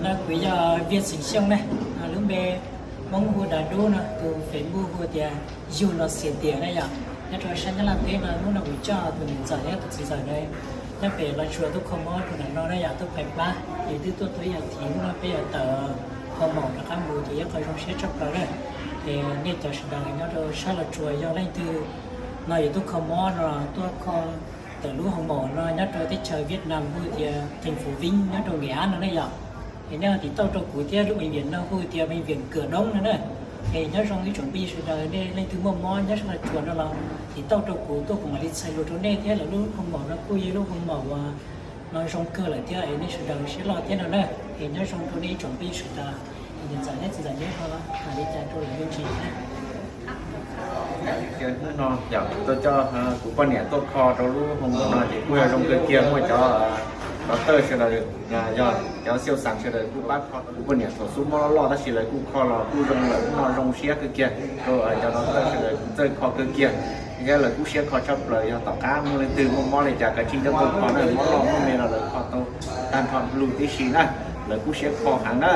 No kuv yog Viaj Xeem Xyooj ne, lub npe Hmoob hu Da Dub no, tus Facebook hu tias Yug No Xias Tias na yom. Nyob rau sab Nyab Laj teb no, hnub no kuv coj tus niam ntxawm thiab tus txiv ntxawm na, nyob pem Los Tsuas tuaj kho mob rau ntawm no na yom, tuaj pais plab, ces twb tuaj tau ib as thiv, hnub no peb yuav tawm hoo maum rov qab mus ces ib qho zoo siab tshaj plaws na. Ces nej cov sawv daws nyob rau sab Los Tsuas yog leej twg no yuav tuaj kho mob no tuaj kho tawm lub hoo maum no nyob rau teb chaws Vietnam hu tias thành phố Vinh nyob rau Nghệ An no ne yom. Es nej ho tiv tauj rau kuv thiab, lub bệnh viện no hu tias bệnh viện Cửa Đóng no na. Es nyob zoo ib tsoom phooj ywg sawv daws, nej leej twg muaj mob nyob sab Los Tsuas no los tiv tauj rau kuv tuaj, kuv mam li txhais lus rau nej thiab lawv lub hoo maum no kuj yog lub hoo maum uas no zoo kawg lawm thiab es nej sawv daws siab loj thiab no na. Es nyob zoo rau nej ib tsoom phooj ywg sawv daws. Es niam ntxawm thiab txiv ntxawm neb ho hais li cas rau lawv me ntsis na? Hnub no yog tuaj coj kuv poj niam tuaj kho rau lub hoo maum no ces kuj yog zoo kawg kiag, muaj cov doctor sawv daws, yog cov siau xas sawv daws kuj pab kho. Kuv poj niam thaum xub mob loj loj tab sis lawv kuj kho los kuj zoo lawm, hnub no zoo siab kawg kiag rau cov doctor sawv daws kuj txawj kho kawg kiag thiab lawv kuj siab kho tshaj plaws. Yog tom qab muaj leej twg muaj mob li cas kav tsij coj tuaj kho na, mob loj mob me los lawv kho tau tag nrho lug tib si na. Lawv kuj siab kho heev na,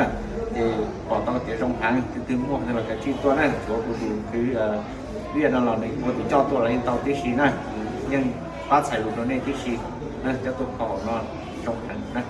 ces pom tau tias zoo heev, tus twg muaj los kav tsij tuaj na. Tshuav kuv tus kwv Viaj no los nws ua tus coj tuaj los yeej tau tib si na. Yeej pab txhais lus rau nej tib si na, coj tuaj kho no zoo heev na.